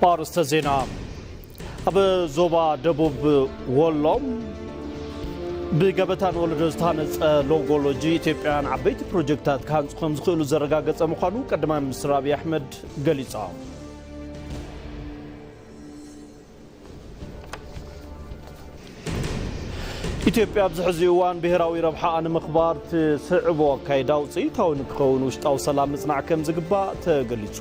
ኣርእስተ ዜና። ኣብ ዞባ ደቡብ ወሎ ብገበታ ንወለዶ ዝተሃነጸ ሎጎሎጂ ኢትዮጵያውያን ዓበይቲ ፕሮጀክታት ክሃንጹ ከም ዝኽእሉ ዘረጋገጸ ምዃኑ ቀዳማይ ሚኒስትር ኣብይ ኣሕመድ ገሊጾም። ኢትዮጵያ ኣብዚ ሕዚ እዋን ብሄራዊ ረብሓኣ ንምኽባር ትስዕቦ ኣካይዳ ውፅኢታዊ ንክኸውን ውሽጣዊ ሰላም ምፅናዕ ከም ዝግባእ ተገሊፁ።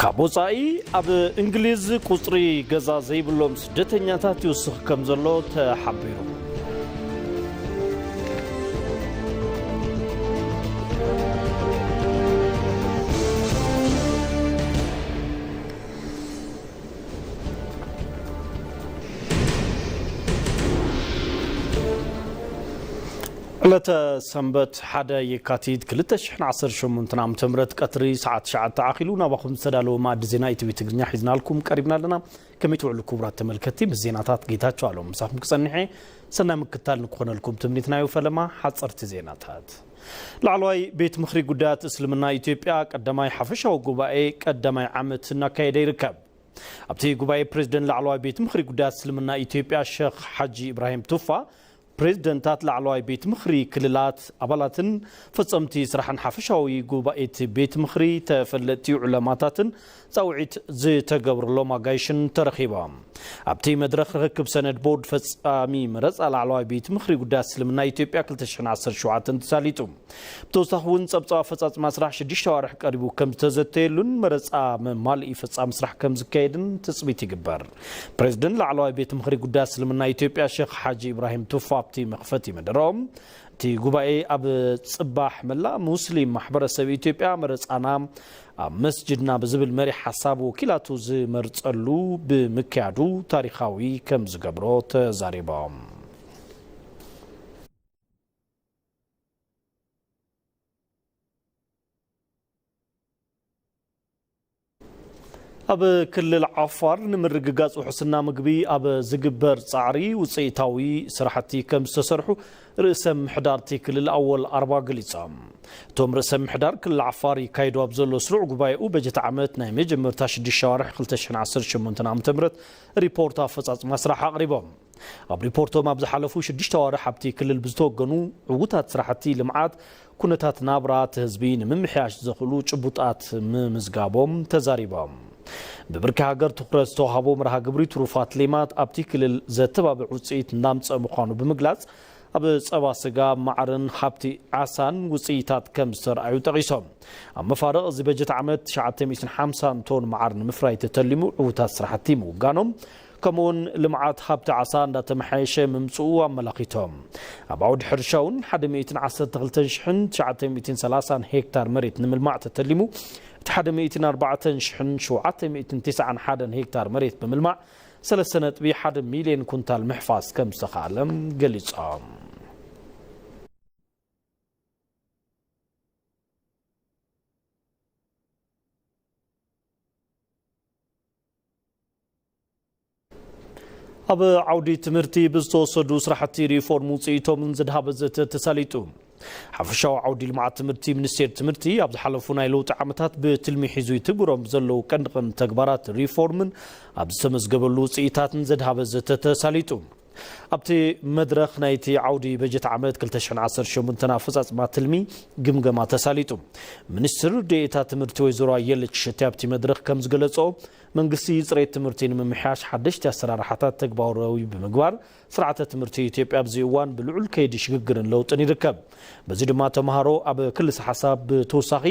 ካብ ወፃኢ፣ ኣብ እንግሊዝ ቁፅሪ ገዛ ዘይብሎም ስደተኛታት ይውስኽ ከም ዘሎ ተሓቢሩ። ዕለተ ሰንበት ሓደ የካቲት ክልተ ሽሕን ዓሰርተ ሸሞንተን ዓመተ ምህረት ቀትሪ ሰዓት ትሽዓተ ተዓኺሉ ናባኹም ዝተዳለወ መኣዲ ዜና ኢቲቪ ትግርኛ ሒዝናልኩም ቀሪብና ኣለና። ከመይ ትውዕሉ ክቡራት ተመልከትቲ? ምስ ዜናታት ጌታቸው ኣሎም ምሳኹም ክጸንሐ ሰናይ ምክታል ንክኾነልኩም ትምኒትና እዩ። ፈለማ ሓጸርቲ ዜናታት። ላዕለዋይ ቤት ምኽሪ ጉዳያት እስልምና ኢትዮጵያ ቀዳማይ ሓፈሻዊ ጉባኤ ቀዳማይ ዓመት እናካየደ ይርከብ። ኣብቲ ጉባኤ ፕሬዝደንት ላዕለዋይ ቤት ምኽሪ ጉዳያት እስልምና ኢትዮጵያ ሸኽ ሓጂ ኢብራሂም ቱፋ፣ ፕሬዝደንታት ላዕለዋይ ቤት ምኽሪ ክልላት፣ ኣባላትን ፈጸምቲ ስራሕን ሓፈሻዊ ጉባኤ እቲ ቤት ምኽሪ፣ ተፈለጥቲ ዑለማታትን ጻውዒት ዝተገብረሎም ኣጋይሽን ተረኺቦም። ኣብቲ መድረኽ ርኽክብ ሰነድ ቦርድ ፈጻሚ መረጻ ላዕለዋይ ቤት ምኽሪ ጉዳያት እስልምና ኢትዮጵያ ክልተ ሽሕን ዓሰርተ ሸውዓተን ተሳሊጡ። ብተወሳኺ እውን ጸብጻብ ኣፈጻጽማ ስራሕ ሽዱሽተ ኣዋርሕ ቀሪቡ ከም ዝተዘተየሉን መረጻ መማልኢ ፈጻሚ ስራሕ ከም ዝካየድን ትጽቢት ይግበር። ፕሬዝደንት ላዕለዋይ ቤት ምኽሪ ጉዳያት እስልምና ኢትዮጵያ ሸኽ ሓጂ ኢብራሂም ቱፋ ኣብቲ መኽፈቲ መደሮም፣ እቲ ጉባኤ ኣብ ጽባሕ መላእ ሙስሊም ማሕበረሰብ ኢትዮጵያ መረጻና ኣብ መስጅድና ብዝብል መሪሕ ሓሳብ ወኪላቱ ዝመርጸሉ ብምክያዱ ታሪኻዊ ከም ዝገብሮ ተዛሪቦም። ኣብ ክልል ዓፋር ንምርግጋጽ ውሕስና ምግቢ ኣብ ዝግበር ጻዕሪ ውጽኢታዊ ስራሕቲ ከም ዝተሰርሑ ርእሰ ምሕዳር እቲ ክልል ኣወል ኣርባ ገሊጾም። እቶም ርእሰ ምሕዳር ክልል ዓፋር ይካየዱ ኣብ ዘሎ ስሩዕ ጉባኤኡ በጀት ዓመት ናይ መጀመርታ ሽዱሽተ ኣዋርሕ ክልተ ሽሕን ዓሰርተ ሸሞንተን ዓመተ ምህረት ሪፖርት ኣፈጻጽማ ስራሕ ኣቕሪቦም። ኣብ ሪፖርቶም ኣብ ዝሓለፉ ሽዱሽተ ኣዋርሕ ኣብቲ ክልል ብዝተወገኑ ዕዉታት ስራሕቲ ልምዓት ኩነታት ናብራ እቲ ህዝቢ ንምምሕያሽ ዘኽእሉ ጭቡጣት ምምዝጋቦም ተዛሪቦም። ብብርኪ ሃገር ትኹረት ዝተዋሃቦ መርሃ ግብሪ ትሩፋት ሌማት ኣብቲ ክልል ዘተባብዕ ውፅኢት እንዳምፀ ምዃኑ ብምግላፅ፣ ኣብ ጸባ ስጋ፣ ማዕርን ሃብቲ ዓሳን ውፅኢታት ከም ዝተርኣዩ ጠቒሶም። ኣብ መፋርቕ እዚ በጀት ዓመት ትሽዓተ ሚእትን ሓምሳን ቶን ማዓር ንምፍራይ ተተሊሙ ዕዉታት ስራሕቲ ምውጋኖም፣ ከምኡውን ልምዓት ሃብቲ ዓሳ እንዳተመሓየሸ ምምፅኡ ኣመላኺቶም። ኣብ ዓውዲ ሕርሻ እውን ሓደ ሚእትን ዓሰርተ ክልተን ሽሕን ትሽዓተ ሚእትን ሰላሳን ሄክታር መሬት ንምልማዕ ተተሊሙ፣ እቲ ሓደ ሚእትን ኣርባዕተን ሽሕን ሸውዓተ ሚእትን ትስዓን ሓደን ሄክታር መሬት ብምልማዕ ሰለስተ ነጥቢ ሓደ ሚልዮን ኩንታል ምሕፋስ ከም ዝተኻእለ ገሊጾም። ኣብ ዓውዲ ትምህርቲ ብዝተወሰዱ ስራሕቲ ሪፎርም ውፅኢቶምን ዘድሃበ ዘተ ተሳሊጡ። ሓፈሻዊ ዓውዲ ልምዓት ትምህርቲ፣ ሚኒስቴር ትምህርቲ ኣብ ዝሓለፉ ናይ ለውጢ ዓመታት ብትልሚ ሒዙ ይትግበሮም ዘለዉ ቀንዲ ቀንዲ ተግባራት ሪፎርምን ኣብ ዝተመዝገበሉ ውፅኢታትን ዘድሃበ ዘተ ተሳሊጡ። ኣብቲ መድረኽ ናይቲ ዓውዲ በጀት ዓመት ክልተ ሽሕን ዓሰርተ ሸሞንተን ኣፈጻጽማ ትልሚ ግምገማ ተሳሊጡ። ሚኒስትር ዴኤታ ትምህርቲ ወይዘሮ ኣየለች እሸቴ ኣብቲ መድረኽ ከም ዝገለጸኦ፣ መንግስቲ ጽሬት ትምህርቲ ንምምሕያሽ ሓደሽቲ ኣሰራርሓታት ተግባራዊ ብምግባር፣ ስርዓተ ትምህርቲ ኢትዮጵያ ኣብዚ እዋን ብልዑል ከይዲ ሽግግርን ለውጥን ይርከብ። በዚ ድማ ተምሃሮ ኣብ ክልሰ ሓሳብ ብተወሳኺ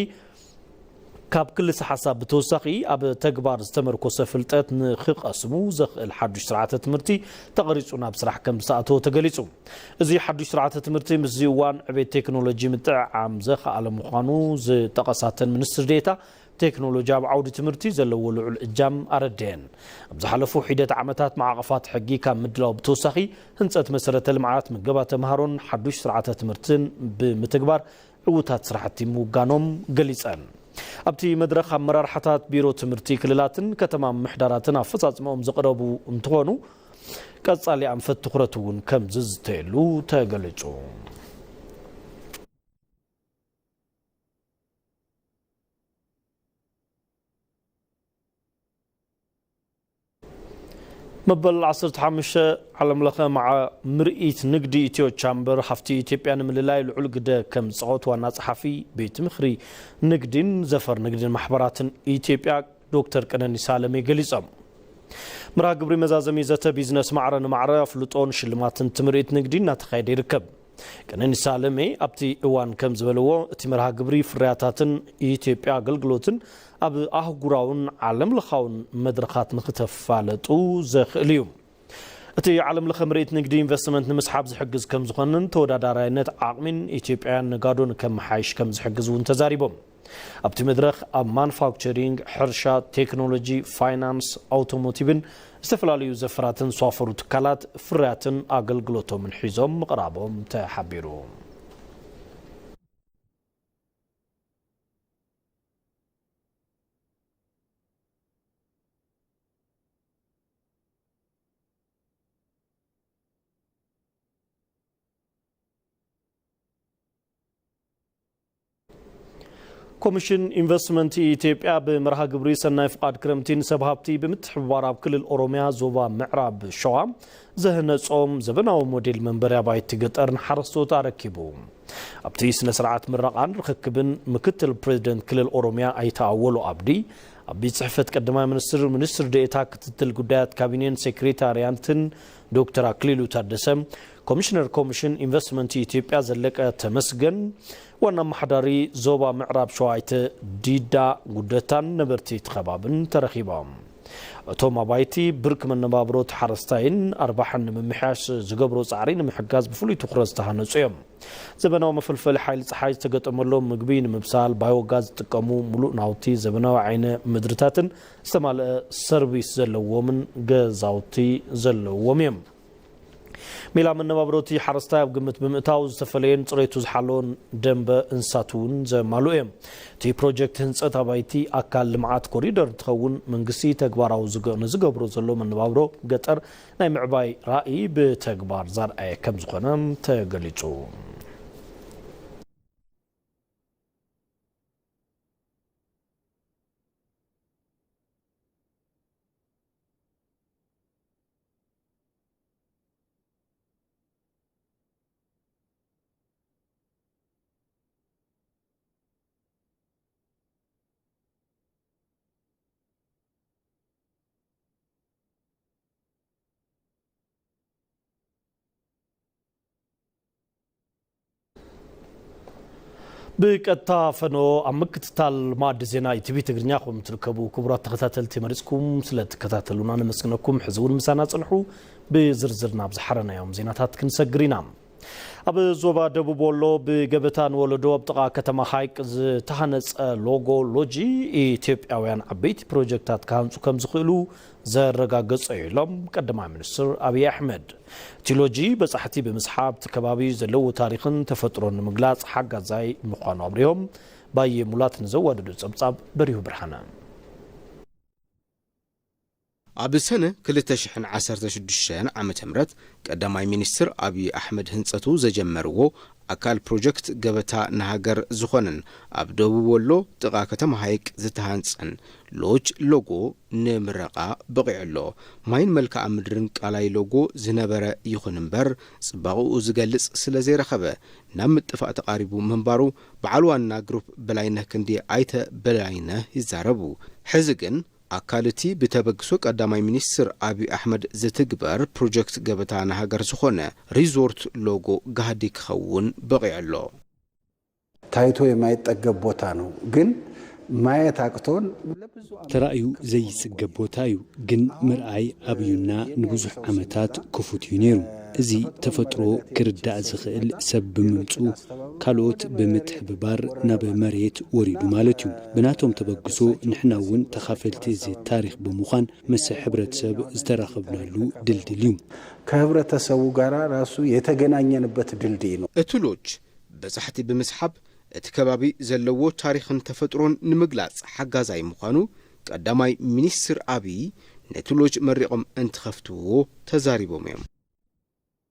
ካብ ክልሰ ሓሳብ ብተወሳኺ ኣብ ተግባር ዝተመርኮሰ ፍልጠት ንኽቐስሙ ዘኽእል ሓዱሽ ስርዓተ ትምህርቲ ተቐሪጹ ናብ ስራሕ ከም ዝተኣተወ ተገሊጹ። እዚ ሓዱሽ ስርዓተ ትምህርቲ ምስዚ እዋን ዕቤት ቴክኖሎጂ ምጥዕዓም ዘኽኣለ ምዃኑ ዝጠቐሳ እተን ሚኒስትር ዴኤታ፣ ቴክኖሎጂ ኣብ ዓውዲ ትምህርቲ ዘለዎ ልዑል እጃም ኣረድኤን። ኣብ ዝሓለፉ ሒደት ዓመታት ማዕቐፋት ሕጊ ካብ ምድላው ብተወሳኺ ህንጸት መሰረተ ልምዓት፣ ምገባ ተምሃሮን ሓዱሽ ስርዓተ ትምህርትን ብምትግባር ዕዉታት ስራሕቲ ምውጋኖም ገሊጸን። ኣብቲ መድረኽ ኣመራርሓታት ቢሮ ትምህርቲ ክልላትን ከተማ ምምሕዳራትን ኣፈጻጽማኦም ዘቕረቡ እንትኾኑ፣ ቀጻሊ ኣንፈት ትኹረት እውን ከም ዝዝተየሉ ተገሊጹ። መበል ዓሰርተ ሓሙሽተ ዓለምለኸ መዓ ምርኢት ንግዲ ኢትዮ ቻምበር ሃፍቲ ኢትዮጵያ ንምልላይ ልዑል ግደ ከም ዝፃወት ዋና ጸሓፊ ቤት ምኽሪ ንግዲን ዘፈር ንግዲን ማሕበራትን ኢትዮጵያ ዶክተር ቀነኒሳ ኣለሜ ገሊጾም። መርሃ ግብሪ መዛዘሚ ዘተ ቢዝነስ ማዕረ ንማዕረ ኣፍልጦን ሽልማትን ትምርኢት ንግዲ እናተኻየደ ይርከብ። ቀነኒሳ ኣለሜ ኣብቲ እዋን ከም ዝበልዎ፣ እቲ መርሃ ግብሪ ፍርያታትን ኢትዮጵያ ኣገልግሎትን ኣብ ኣህጉራውን ዓለም ለኻውን መድረኻት ንክተፋለጡ ዘኽእል እዩ። እቲ ዓለም ለኸ ምርኢት ንግዲ ኢንቨስትመንት ንምስሓብ ዝሕግዝ ከም ዝኾነን ተወዳዳራይነት ዓቕሚን ኢትዮጵያውያን ነጋዶን ከመሓይሽ ከም ዝሕግዝ እውን ተዛሪቦም። ኣብቲ መድረኽ ኣብ ማኑፋክቸሪንግ፣ ሕርሻ፣ ቴክኖሎጂ፣ ፋይናንስ፣ ኣውቶሞቲቭን ዝተፈላለዩ ዘፈራትን ዝዋፈሩ ትካላት ፍርያትን ኣገልግሎቶምን ሒዞም ምቕራቦም ተሓቢሩ። ኮሚሽን ኢንቨስትመንት ኢትዮጵያ ብመርሃ ግብሪ ሰናይ ፍቓድ ክረምቲ ንሰብ ሃብቲ ብምትሕብባር ኣብ ክልል ኦሮሚያ ዞባ ምዕራብ ሸዋ ዘህነጾም ዘበናዊ ሞዴል መንበሪ ኣባይቲ ገጠር ንሓረስቶት ኣረኪቡ። ኣብቲ ስነ ስርዓት ምረቓን ርኽክብን ምክትል ፕሬዚደንት ክልል ኦሮሚያ ኣይተ ኣወሉ ኣብዲ፣ ኣብ ቤት ጽሕፈት ቀዳማይ ሚኒስትር፣ ሚኒስትር ዴኤታ ክትትል ጉዳያት ካቢኔን ሴክሬታርያትን ዶክተር ኣክሊሉ ታደሰ፣ ኮሚሽነር ኮሚሽን ኢንቨስትመንት ኢትዮጵያ ዘለቀ ተመስገን፣ ዋና ኣመሓዳሪ ዞባ ምዕራብ ሸዋ ኣይተ ዲዳ ጉደታን ነበርቲ እቲ ከባብን ተረኺቦም። እቶም ኣባይቲ ብርኪ መነባብሮ እቲ ሓረስታይን ኣርባሕን ንምምሕያሽ ዝገብሮ ጻዕሪ ንምሕጋዝ ብፍሉይ ትኹረት ዝተሃነጹ እዮም። ዘበናዊ መፈልፈሊ ሓይሊ ጸሓይ ዝተገጠመሎም፣ ምግቢ ንምብሳል ባዮጋዝ ዝጥቀሙ፣ ሙሉእ ናውቲ፣ ዘበናዊ ዓይነ ምድርታትን ዝተማልአ ሰርቪስ ዘለዎምን ገዛውቲ ዘለዎም እዮም። ሜላ መነባብሮ እቲ ሓረስታይ ኣብ ግምት ብምእታው ዝተፈለየን ጽሬቱ ዝሓለወን ደንበ እንስሳት እውን ዘማልኡ እዮም። እቲ ፕሮጀክት ህንጸት ኣባይቲ ኣካል ልምዓት ኮሪደር እንትኸውን፣ መንግስቲ ተግባራዊ ዝገ-፣ ንዝገብሮ ዘሎ መነባብሮ ገጠር ናይ ምዕባይ ራእይ ብተግባር ዘርኣየ ከም ዝኾነ ተገሊጹ። ብቀጥታ ፈኖ ኣብ ምክትታል ማዕዲ ዜና ኢቲቪ ትግርኛ ኹም ትርከቡ። ክቡራት ተኸታተልቲ፣ መሪጽኩም ስለ ትከታተሉና ነመስግነኩም። ሕዚ እውን ምሳና ጽንሑ። ብዝርዝር ናብ ዝሓረናዮም ዜናታት ክንሰግር ኢና። ኣብ ዞባ ደቡብ ወሎ ብገበታ ንወለዶ ኣብ ጥቓ ከተማ ሃይቅ ዝተሃነጸ ሎጎ ሎጂ፣ ኢትዮጵያውያን ዓበይቲ ፕሮጀክታት ክሃንጹ ከም ዝኽእሉ ዘረጋገጸ እዩ ኢሎም ቀዳማይ ሚኒስትር ኣብይ ኣሕመድ። እቲ ሎጂ በጻሕቲ ብምስሓብ እቲ ከባቢ ዘለዎ ታሪኽን ተፈጥሮን ንምግላጽ ሓጋዛይ ምዃኑ ኣብሪሆም። ባየ ሙላት ንዘዋደዶ ጸብጻብ በሪሁ ብርሃነ። ኣብ ሰነ ክልተ ሽሕን ዓሰርተ ሽዱሽተን ዓመተ ምህረት ቀዳማይ ሚኒስትር ኣብይ ኣሕመድ ህንጸቱ ዘጀመርዎ ኣካል ፕሮጀክት ገበታ ንሃገር ዝኾነን ኣብ ደቡብ ወሎ ጥቓ ከተማ ሃይቅ ዝተሃንጸን ሎጅ ሎጎ ንምረቓ በቒዑ ኣሎ። ማይን መልክዓ ምድርን ቃላይ ሎጎ ዝነበረ ይኹን እምበር፣ ጽባቕኡ ዝገልጽ ስለ ዘይረኸበ ናብ ምጥፋእ ተቓሪቡ ምንባሩ በዓል ዋና ግሩፕ በላይነህ ክንዲ ኣይተ በላይነህ ይዛረቡ። ሕዚ ግን ኣካል እቲ ብተበግሶ ቀዳማይ ሚኒስትር ኣብይ ኣሕመድ ዝትግበር ፕሮጀክት ገበታ ንሃገር ዝኾነ ሪዞርት ሎጎ ጋህዲ ክኸውን በቒዑ ኣሎ። ታይቶ የማይጠገብ ቦታ ነው፣ ግን ማየት አቅቶን ለብዙ ዓመት ተራእዩ ዘይጽገብ ቦታ እዩ፣ ግን ምርኣይ ኣብዩና ንብዙሕ ዓመታት ክፉት እዩ ነይሩ። እዚ ተፈጥሮ ክርዳእ ዝኽእል ሰብ ብምምጹ፣ ካልኦት ብምትሕብባር ናብ መሬት ወሪዱ ማለት እዩ። ብናቶም ተበግሶ ንሕና እውን ተኻፈልቲ እዚ ታሪኽ ብምዃን ምስ ሕብረተሰብ ዝተራኸብናሉ ድልድል እዩ። ከህብረተሰቡ ጋር ራሱ የተገናኘንበት ድልድይ ነው። እቲ ሎጅ በጻሕቲ ብምስሓብ እቲ ከባቢ ዘለዎ ታሪኽን ተፈጥሮን ንምግላጽ ሓጋዛይ ምዃኑ ቀዳማይ ሚኒስትር ኣብይ ነቲ ሎጅ መሪቖም እንትኸፍትዎ ተዛሪቦም እዮም።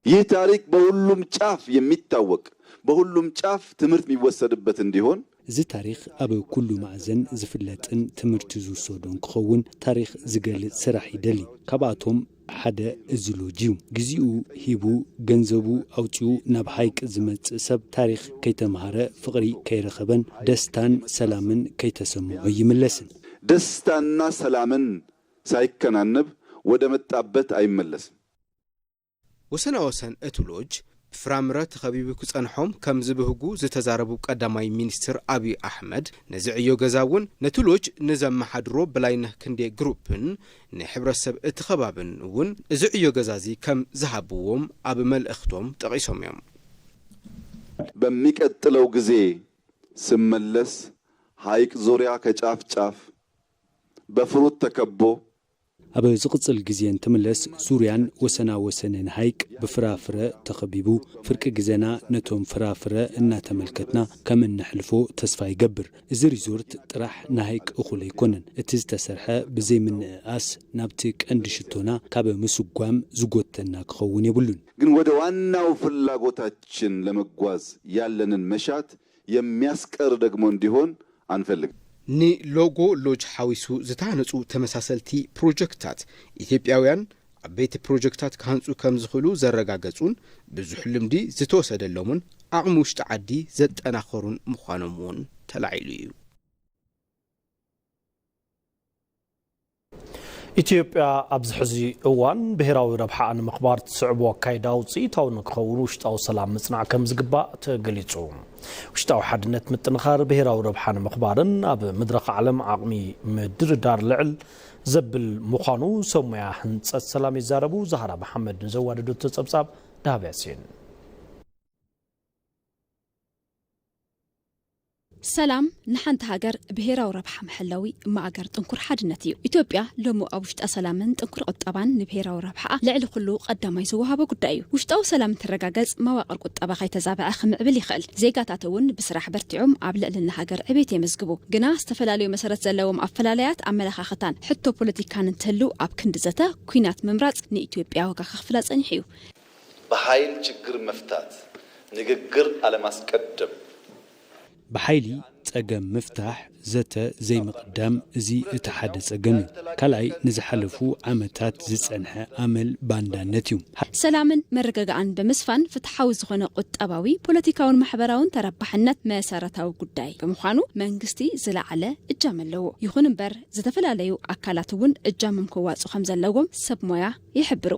ይህ ታሪክ በሁሉም ጫፍ የሚታወቅ፣ በሁሉም ጫፍ ትምህርት የሚወሰድበት እንዲሆን። እዚ ታሪኽ ኣብ ኩሉ ማዕዘን ዝፍለጥን ትምህርቲ ዝውሰዶን ክኸውን ታሪኽ ዝገልጽ ስራሕ ይደሊ። ካብኣቶም ሓደ እዚ ሎጅ እዩ። ግዜኡ ሂቡ፣ ገንዘቡ ኣውጺኡ ናብ ሃይቅ ዝመጽእ ሰብ፣ ታሪኽ ከይተምሃረ፣ ፍቕሪ ከይረኸበን ደስታን ሰላምን ከይተሰምዖ ይምለስን። ደስታና ሰላምን ሳይከናነብ ወደ መጣበት አይመለስም። ወሰናወሰን እቲ ሎጅ ብፍራምረ ተኸቢቡ ክጸንሖም ከም ዝብህጉ ዝተዛረቡ ቀዳማይ ሚኒስትር ኣብይ ኣሕመድ፣ ነዚ ዕዮ ገዛ እውን ነቲ ሎጅ ንዘመሓድሮ በላይነህ ክንዴ ግሩፕን ንሕብረተሰብ እቲ ከባብን እውን እዚ ዕዮ ገዛ እዚ ከም ዝሃብዎም ኣብ መልእኽቶም ጠቒሶም እዮም። በሚቀጥለው ጊዜ ስመለስ ሐይቅ ዙሪያ ከጫፍ ጫፍ በፍሩት ተከቦ ኣብ ዝቕጽል ግዜ እንትምለስ፣ ዙርያን ወሰና ወሰንን ሃይቅ ብፍራፍረ ተኸቢቡ፣ ፍርቂ ግዜና ነቶም ፍራፍረ እናተመልከትና ከም እነሕልፎ ተስፋ ይገብር። እዚ ሪዞርት ጥራሕ ንሃይቅ እኹል ኣይኮነን። እቲ ዝተሰርሐ ብዘይ ምንእኣስ ናብቲ ቀንዲ ሽቶና ካብ ምስጓም ዝጎተና ክኸውን የብሉን። ግን ወደ ዋናው ፍላጎታችን ለመጓዝ ያለንን መሻት የሚያስቀር ደግሞ እንዲሆን አንፈልግም። ንሎጎ ሎጅ ሓዊሱ ዝተሃነፁ ተመሳሰልቲ ፕሮጀክትታት ኢትዮጵያውያን ዓበይቲ ፕሮጀክትታት ክሃንፁ ከም ዝኽእሉ ዘረጋገፁን ብዙሕ ልምዲ ዝተወሰደሎምን ዓቕሚ ውሽጢ ዓዲ ዘጠናኸሩን ምዃኖም እውን ተላዒሉ እዩ። ኢትዮጵያ ኣብዚ ሕዚ እዋን ብሄራዊ ረብሓኣ ንምኽባር ትስዕቦ ኣካይዳ ውፅኢታዊ ንክኸውን ውሽጣዊ ሰላም ምፅናዕ ከም ዝግባእ ተገሊፁ። ውሽጣዊ ሓድነት ምጥንኻር ብሄራዊ ረብሓ ንምኽባርን ኣብ መድረኽ ዓለም ዓቕሚ ምድርዳር ልዕል ዘብል ምዃኑ ሰብ ሞያ ህንፀት ሰላም ይዛረቡ። ዛህራ መሓመድ ንዘዋደደቶ ፀብፃብ ደሃብ ያሲን። ሰላም ንሓንቲ ሃገር ብሄራዊ ረብሓ መሐለዊ ማእገር ጥንኩር ሓድነት እዩ። ኢትዮጵያ ሎሚ ኣብ ውሽጣ ሰላምን ጥንኩር ቁጠባን ንብሄራዊ ረብሓኣ ልዕሊ ኩሉ ቀዳማይ ዝወሃቦ ጉዳይ እዩ። ውሽጣዊ ሰላም እንትረጋገጽ መዋቕር ቁጠባ ከይተዛብዐ ክምዕብል ይኽእል። ዜጋታት እውን ብስራሕ በርቲዖም ኣብ ልዕልና ሃገር ዕቤት የመዝግቡ። ግና ዝተፈላለዩ መሰረት ዘለዎም ኣፈላለያት ኣመለኻኽታን ሕቶ ፖለቲካን እንትህሉ ኣብ ክንዲ ዘተ ኲናት ምምራጽ ንኢትዮጵያ ዋጋ ከኽፍላ ጸኒሑ እዩ። በኃይል ችግር መፍታት፣ ንግግር አለማስቀደም። ብሓይሊ ጸገም ምፍታሕ፣ ዘተ ዘይምቕዳም፣ እዚ እቲ ሓደ ጸገም እዩ። ካልኣይ፣ ንዝሓለፉ ዓመታት ዝጸንሐ ኣመል ባንዳነት እዩ። ሰላምን ምርግጋእን ብምስፋን ፍትሓዊ ዝኾነ ቁጠባዊ፣ ፖለቲካውን ማሕበራውን ተረባሕነት መሰረታዊ ጉዳይ ብምዃኑ መንግስቲ ዝለዓለ እጃም ኣለዎ። ይኹን እምበር ዝተፈላለዩ ኣካላት እውን እጃሞም ክዋፁ ከም ዘለዎም ሰብ ሞያ ይሕብሩ።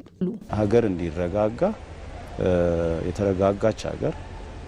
ሀገር እንዲረጋጋ የተረጋጋች ሀገር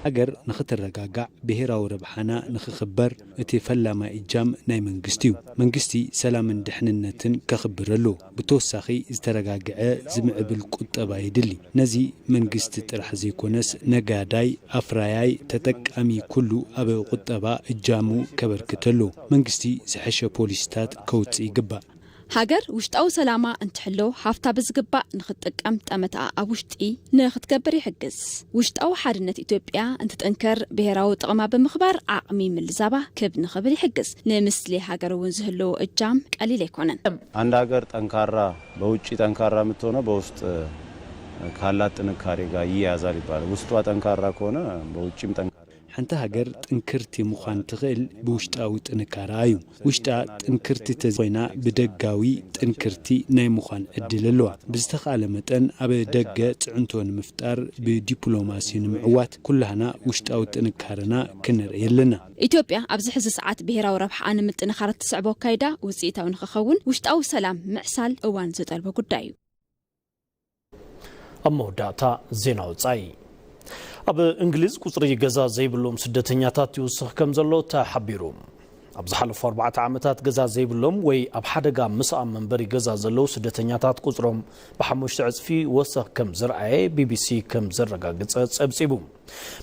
ሃገር ንኽትረጋጋዕ ብሄራዊ ረብሓና ንኽኽበር እቲ ፈላማይ እጃም ናይ መንግስቲ እዩ። መንግስቲ ሰላምን ድሕንነትን ከኽብር ኣለዎ። ብተወሳኺ ዝተረጋግዐ ዝምዕብል ቁጠባ የድሊ። ነዚ መንግስቲ ጥራሕ ዘይኮነስ ነጋዳይ፣ ኣፍራያይ፣ ተጠቃሚ ኩሉ ኣብ ቁጠባ እጃሙ ከበርክት ኣለዎ። መንግስቲ ዝሐሸ ፖሊሲታት ከውፅእ ይግባእ። ሃገር ውሽጣዊ ሰላማ እንትሕሎ ሃፍታ ብዝግባእ ንኽትጥቀም ጠመትኣ ኣብ ውሽጢ ንኽትገብር ይሕግዝ። ውሽጣዊ ሓድነት ኢትዮጵያ እንትጥንክር ብሄራዊ ጥቕማ ብምኽባር ዓቕሚ ምልዛባ ክብ ንኽብል ይሕግዝ። ንምስሊ ሃገር እውን ዝህልዎ እጃም ቀሊል ኣይኮነን። አንድ ሀገር ጠንካራ በውጭ ጠንካራ የምትሆነው በውስጥ ካላት ጥንካሬ ጋር ይያያዛል ይባላል። ውስጧ ጠንካራ ከሆነ በውጭም ጠንካራ ሓንቲ ሃገር ጥንክርቲ ምዃን ትኽእል ብውሽጣዊ ጥንካረኣ እዩ። ውሽጣ ጥንክርቲ ተዘይኮይና ብደጋዊ ጥንክርቲ ናይ ምዃን ዕድል ኣለዋ። ብዝተኻእለ መጠን ኣብ ደገ ፅዕንቶ ንምፍጣር ብዲፕሎማሲ ንምዕዋት ኩላህና ውሽጣዊ ጥንካረና ክንርኢ ኣለና። ኢትዮጵያ ኣብዚ ሕዚ ሰዓት ብሄራዊ ረብሓኣ ንምጥንኻር እትስዕቦ ኣካይዳ ውፅኢታዊ ንክኸውን ውሽጣዊ ሰላም ምዕሳል እዋን ዝጠልቦ ጉዳይ እዩ። ኣብ መወዳእታ ዜና ወጻኢ። ኣብ እንግሊዝ ቁጽሪ ገዛ ዘይብሎም ስደተኛታት ይውስኽ ከም ዘሎ ተሓቢሩ። ኣብ ዝሓለፉ ኣርባዕተ ዓመታት ገዛ ዘይብሎም ወይ ኣብ ሓደጋ ምስኣም መንበሪ ገዛ ዘለዉ ስደተኛታት ቁጽሮም ብሓሙሽተ ዕጽፊ ወሰኽ ከም ዝረኣየ ቢቢሲ ከም ዘረጋግጸ ጸብጺቡ።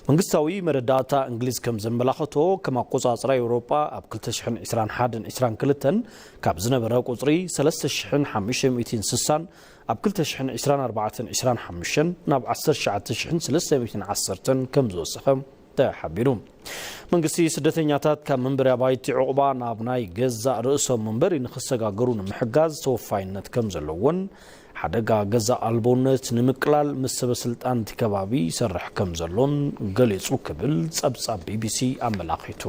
መንግስታዊ መረዳእታ እንግሊዝ ከም ዘመላኸቶ፣ ከም ኣቆጻጽራ ኤውሮጳ ኣብ ክልተ ሽሕን ዕስራን ሓደን ዕስራን ክልተን ካብ ዝነበረ ቁጽሪ ሰለስተ ሽሕን ሓሙሽተ ሚእትን ስሳን ኣብ ክልተ ሽሕን ዕስራን ኣርባዕተን ዕስራን ሓሙሽተን ናብ ዓሰርተ ትሽዓተ ሽሕን ሰለስተ ሚእትን ዓሰርተን ከም ዝወሰኸ ተሓቢሩ። መንግስቲ ስደተኛታት ካብ መንበሪ ኣባይቲ ዕቑባ ናብ ናይ ገዛእ ርእሶም መንበሪ ንኽሰጋገሩ ንምሕጋዝ ተወፋይነት ከም ዘለዎን ሓደጋ ገዛ ኣልቦነት ንምቅላል ምስ ሰበ ስልጣን እቲ ከባቢ ይሰርሕ ከም ዘሎን ገሊጹ ክብል ጸብጻብ ቢቢሲ ኣመላኺቱ።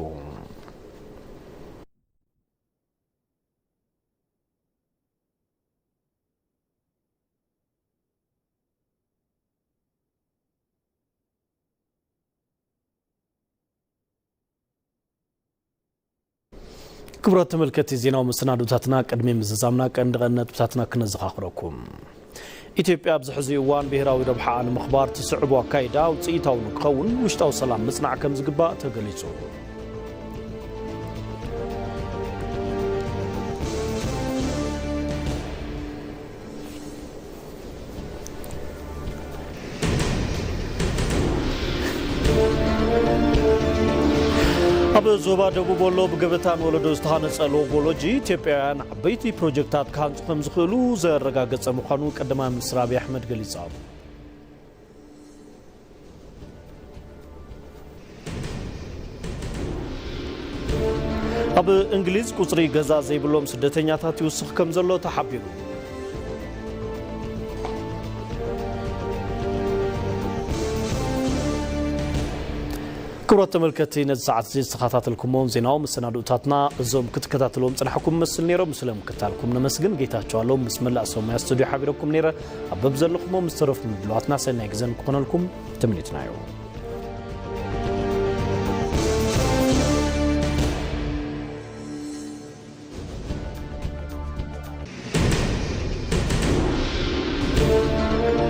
ክቡራት ተመልከቲ ዜናዊ መሰናዶታትና፣ ቅድሚ ምዝዛምና ቀንዲ ቀንዲ ነጥብታትና ክነዘኻኽረኩም። ኢትዮጵያ ኣብዚ ሕዚ እዋን ብሄራዊ ረብሓኣ ንምኽባር ትስዕቦ ኣካይዳ ውፅኢታዊ ንክኸውን ውሽጣዊ ሰላም ምፅናዕ ከም ዝግባእ ተገሊፁ። ኣብ ዞባ ደቡብ ወሎ ብገበታ ንወለዶ ዝተሃነፀ ሎጎሎጂ ኢትዮጵያውያን ዓበይቲ ፕሮጀክታት ክሃንፁ ከም ዝኽእሉ ዘረጋገፀ ምዃኑ ቀዳማይ ሚኒስትር ኣብይ ኣሕመድ ገሊፆም። ኣብ እንግሊዝ ቁፅሪ ገዛ ዘይብሎም ስደተኛታት ይውስኽ ከም ዘሎ ተሓቢሩ። ክቡራት ተመልከትቲ፣ ነዚ ሰዓት እዚ ዝተኸታተልኩሞም ዜናዊ መሰናድኡታትና እዞም ክትከታተልዎም ዝጸናሕኩም መስል ነይሮም። ስለ ምክታልኩም ነመስግን። ጌታቸው ኣለዉ ምስ መላእ ሰሙያ ስቱድዮ ሓቢረኩም ነይረ። ኣብ በብዘለኹሞ ምስ ተረፉ ምድላዋትና ሰናይ ግዘ ንክኾነልኩም ትምኒትና እዩ።